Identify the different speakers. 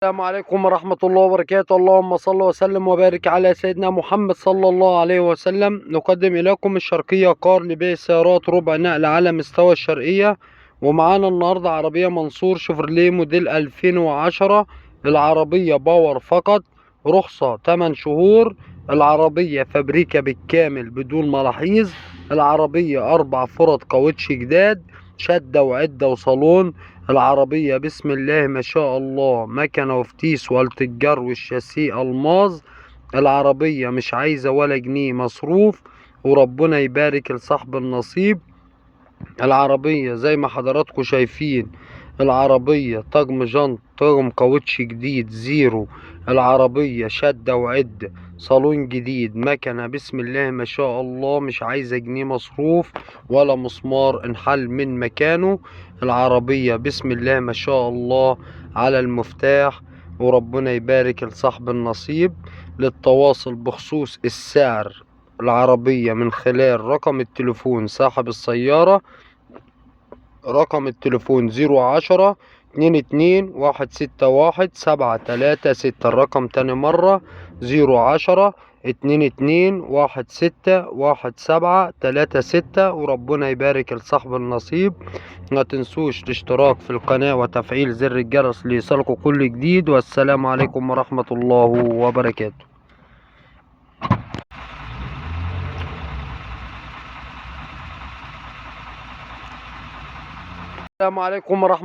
Speaker 1: السلام عليكم ورحمة الله وبركاته. اللهم صل وسلم وبارك على سيدنا محمد صلى الله عليه وسلم. نقدم إليكم الشرقية كار لبيع سيارات ربع نقل على مستوى الشرقية. ومعانا النهاردة عربية منصور شيفروليه موديل 2010. العربية power فقط، رخصة 8 شهور. العربية فابريكا بالكامل بدون ملاحظ. العربية 4 فرد كاوتش جداد، شدة وعدة وصالون. العربية بسم الله ما شاء الله مكنة وفتيس وآلة الجر والشاسيه ألماظ. العربية مش عايزة ولا جنيه مصروف، وربنا يبارك لصاحب النصيب. العربية زي ما حضراتكم شايفين، العربية طقم جنط، طقم كاوتش جديد زيرو. العربية شدة وعدة، صالون جديد، مكنة بسم الله ما شاء الله مش عايزة جنيه مصروف ولا مسمار انحل من مكانه. العربية بسم الله ما شاء الله على المفتاح، وربنا يبارك لصاحب النصيب. للتواصل بخصوص السعر العربية من خلال رقم التليفون صاحب السيارة، رقم التليفون 010 22 161 736. الرقم تاني مرة 010 22 16 17 36. وربنا يبارك لصاحب النصيب. ما تنسوش الاشتراك في القناة وتفعيل زر الجرس ليصلكوا كل جديد. والسلام عليكم ورحمة الله وبركاته. السلام عليكم ورحمة